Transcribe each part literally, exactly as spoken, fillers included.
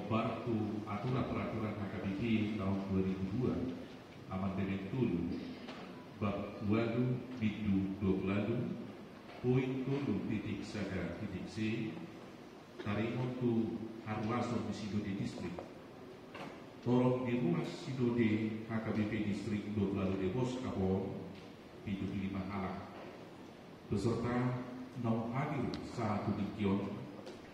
Hombar tu aturan peraturan H K B P tahun dua ribu dua, amandemen tolu, bab ualu, bindu dua puluh ualu, poin tolu titik sada titik C, taringot tu haruason ni sinode distrik. Torop di ruas sinode H K B P distrik dua puluh ualu Debos Kapol, pitu puluh lima halak. Peserta naung hadir sahat tu tingki on,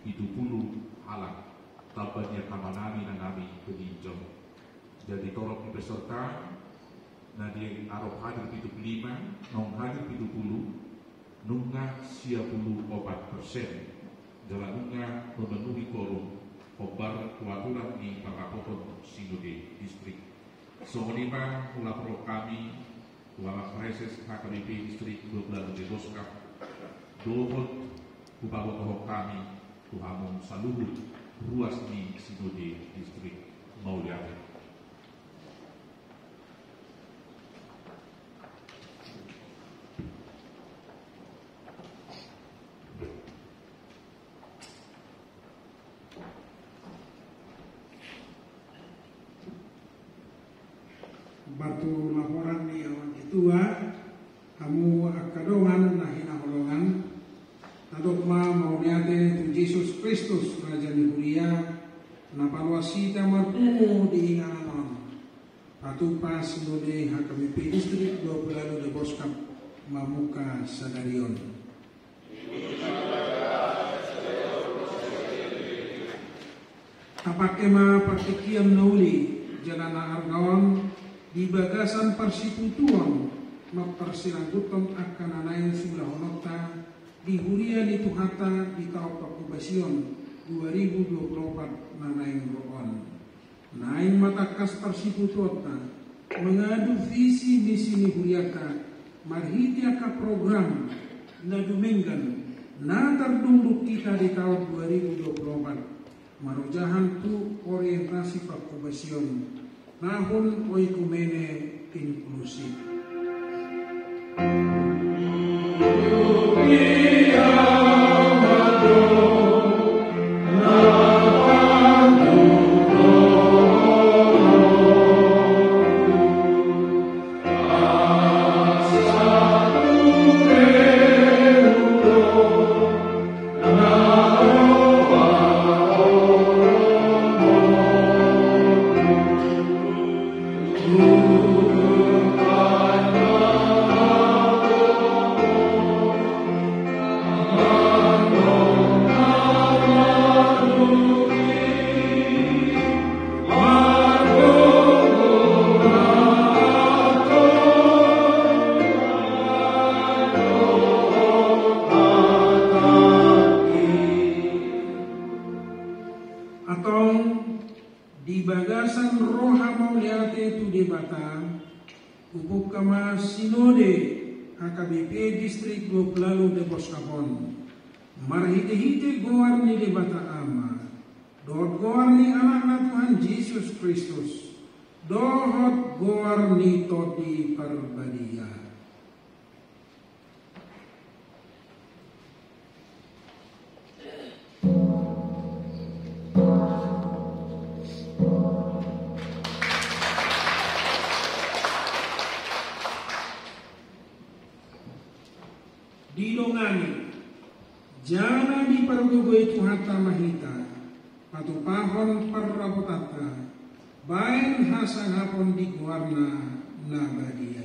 pitu puluh halak. Tamba ni angka amanami, inanami, tu tingki on. Jadi torop ni peserta, na diarop hadir pitu puluh lima, naung hadir pitu puluh, nunga sia puluh opat persen. Jala nunga memenuhi kuorum, hombar tu aturan ni parrapoton sinode distrik. Songon i ma hulaporhon hami tu Amang Praeses H K B P distrik dua puluh ualu Debos Kapol, dohot hupabotohon hami tu hamu saluhut ruas ni sinode distrik. Mauliate. Hombar tu laporan ni Amang Ketua, hamu angka dongan na hinaholongan, tadok ma mauliate tu Jesus Kristus, Raja ni Huria, na paluas hita marpungu di inganan on. Patupa sinode H K B P distrik dua puluh ualu Debos Kapol mamungka sadari on. Tapangke ma partingkian na uli jala na arga on di bagasan parsikutuon, mamparsiranggutton angka na naeng siulahononta di huria ni Tuhanta di taon pangkobasion dua ribu dua puluh opat na naeng ro on. Naeng ma tangkas parsikutuonta mangadu visi misi ni hurianta marhite angka program na dumenggan na tardungdung hita di taon dua ribu dua puluh opat, marojahan tu orientasi pangkobasion tahun oikumene inklusif. Antong di bagasan roha mauliate tu Debata, hubungka ma sinode H K B P distrik dua puluh ualu Debos Kapol on marhitehite goar ni Debata Ama, dohot goar ni Anakna Tuhan Jesus Kristus, dohot goar ni Tondi Parbadia. Didongani jala dipargogoi Tuhanta ma hita patupahon parrapotanta baen hasangapon di goarna na badia.